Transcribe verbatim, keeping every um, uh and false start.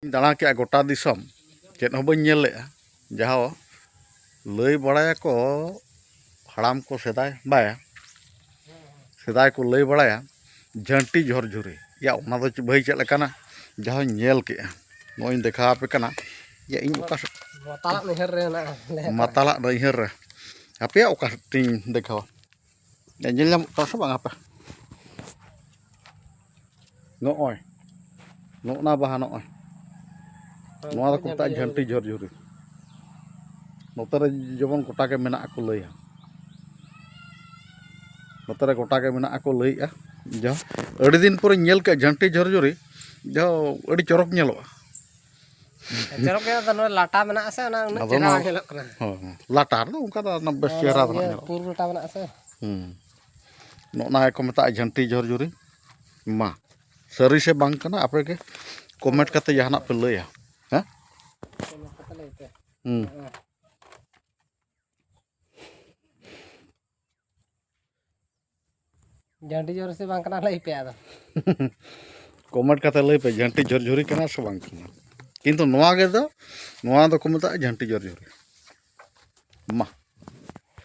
ᱫᱟᱬᱟ ᱠᱮᱜᱼᱟ ᱜᱚᱴᱟ ᱫᱤᱥᱚᱢ, ᱪᱮᱫ ᱦᱚᱸ ᱵᱟᱹᱧ ᱧᱮᱞ ᱞᱮᱜᱼᱟ᱾ ᱡᱟᱦᱟᱸ ᱞᱟᱹᱭ ᱵᱟᱲᱟᱭᱟᱠᱚ ᱦᱟᱲᱟᱢ ᱠᱚ ᱥᱮᱫᱟᱭ, ᱵᱟᱭᱟ, ᱥᱮᱫᱟᱭ ᱠᱚ ᱞᱟᱹᱭ ᱵᱟᱲᱟᱭᱟ ᱡᱷᱟᱹᱱᱴᱤ ᱡᱷᱚᱨᱡᱷᱩᱨᱤ᱾ ᱭᱟ, ᱚᱱᱟ ᱫᱚ ᱪᱮᱫ ᱵᱷᱟᱹᱭ ᱪᱮᱫ ᱞᱮᱠᱟᱱᱟ? ᱡᱟᱦᱟᱸᱧ ᱧᱮᱞ ᱠᱮᱜᱼᱟ, ᱱᱚᱜᱼᱚᱭ ᱤᱧ ᱫᱮᱠᱷᱟᱣ ᱟᱯᱮ ᱠᱟᱱᱟ᱾ ᱭᱟ, ᱤᱧ ᱚᱠᱟ ᱥᱮᱫ ᱢᱟᱛᱟᱞᱟᱜ ᱩᱭᱦᱟᱹᱨ ᱨᱮ ᱦᱮᱱᱟᱜᱼᱟ, ᱞᱟᱹᱭ ᱟᱠᱚ᱾ ᱢᱟᱛᱟᱞᱟᱜ ᱫᱚ ᱩᱭᱦᱟᱹᱨ ᱨᱮ᱾ ᱟᱯᱮᱭᱟᱜ ᱚᱠᱟ ᱥᱮᱫ ᱤᱧ ᱫᱮᱠᱷᱟᱣᱟ? ᱧᱮᱞ ᱧᱟᱢᱚᱜ ᱠᱟᱱᱟ ᱥᱮ ᱵᱟᱝ ᱟᱯᱮ? ᱱᱚᱜᱼᱚᱭ, ᱱᱚᱜᱼᱱᱟ ᱵᱟᱦᱟ ᱱᱚᱜᱼᱚᱭ᱾ ᱱᱚᱣᱟ ᱫᱚᱠᱚ ᱢᱮᱛᱟᱜᱼᱟ ᱡᱷᱟᱹᱱᱴᱤ ᱡᱷᱚᱨᱡᱷᱩᱨᱤ᱾ ᱱᱚᱛᱮ ᱨᱮ ᱡᱮᱢᱚᱱ ᱜᱚᱴᱟ ᱜᱮ ᱢᱮᱱᱟᱜ ᱠᱚ ᱞᱟᱹᱭᱟ᱾ ᱱᱚᱛᱮ ᱨᱮ ᱜᱚᱴᱟ ᱜᱮ ᱢᱮᱱᱟᱜ ᱠᱚ ᱞᱟᱹᱭᱮᱜᱼᱟ᱾ ᱡᱟ, ᱟᱹᱰᱤ ᱫᱤᱱ ᱯᱚᱨᱮᱧ ᱧᱮᱞ ᱠᱮᱜᱼᱟ ᱡᱷᱟᱹᱱᱴᱤ ᱡᱷᱚᱨᱡᱷᱩᱨᱤ᱾ ᱡᱟ, ᱟᱹᱰᱤ ᱪᱚᱨᱚᱠ ᱧᱮᱞᱚᱜᱼᱟ᱾ ᱪᱚᱨᱚᱠ ᱜᱮ, ᱟᱫᱚ ᱱᱚᱣᱟ ᱞᱟᱴᱟ ᱢᱮᱱᱟᱜᱼᱟ ᱥᱮ, ᱚᱱᱟ ᱩᱱᱟᱹᱜ ᱟᱫᱚ ᱪᱮᱦᱨᱟ ᱱᱚᱣᱟ ᱵᱟᱝ ᱧᱮᱞᱚᱜ ᱠᱟᱱᱟ᱾ ᱦᱳᱭ, ᱦᱳᱭ᱾ ᱞᱟᱴᱟ ᱨᱮᱫᱚ ᱚᱱᱠᱟ ᱫᱚ ᱚᱱᱟ ᱵᱮᱥ ᱦᱮᱸ, ᱪᱮᱦᱨᱟ ᱚᱱᱟ ᱫᱚ ᱱᱟᱜ ᱤᱭᱟᱹ ᱧᱮᱞᱚᱜᱼᱟ᱾ ᱯᱩᱨ ᱞᱟᱴᱟ ᱢᱮᱱᱟᱜᱼᱟ ᱥᱮ᱾ ᱦᱩᱸ᱾ ᱱᱚᱜᱼᱱᱟ ᱜᱮᱠᱚ ᱢᱮᱛᱟᱜᱼᱟ ᱡᱷᱟᱹᱱᱴᱤ ᱡᱷᱚᱨᱡᱷᱩᱨᱤ᱾ ᱢᱟ, ᱥᱟᱹᱨᱤ ᱥᱮ ᱵᱟᱝ ᱠᱟᱱᱟ, ᱟᱯᱮ ᱜᱮ ᱠᱚᱢᱮᱱᱴ ᱠᱟᱛᱮ ᱡᱟᱦᱟᱱᱟᱜ ᱯᱮ ᱞᱟᱹᱭᱟ᱾ ᱦᱮᱸ? ᱠᱚᱢᱮᱱᱴ ᱠᱟᱛᱮ ᱞᱟᱹᱭ ᱯᱮ᱾ ᱦᱩᱸ᱾ ᱦᱮᱸ᱾ ᱡᱷᱟᱹᱱᱴᱤ ᱡᱷᱚᱨ ᱥᱮ ᱵᱟᱝ ᱠᱟᱱᱟ, ᱞᱟᱹᱭ ᱯᱮ ᱟᱫᱚ᱾ ᱠᱚᱢᱮᱱᱴ ᱠᱟᱛᱮ ᱞᱟᱹᱭ ᱯᱮ, ᱡᱷᱟᱹᱱᱴᱤ ᱡᱷᱚᱨᱡᱷᱩᱨᱤ ᱠᱟᱱᱟ ᱥᱮ ᱵᱟᱝ ᱠᱟᱱᱟ? ᱠᱤᱱᱛᱩ ᱱᱚᱣᱟ ᱜᱮ ᱫᱚ, ᱱᱚᱣᱟ ᱫᱚᱠᱚ ᱢᱮᱛᱟᱜᱼᱟ ᱡᱷᱟᱹᱱᱴᱤ ᱡᱷᱚᱨᱡᱷᱩᱨᱤ᱾ ᱢᱟ,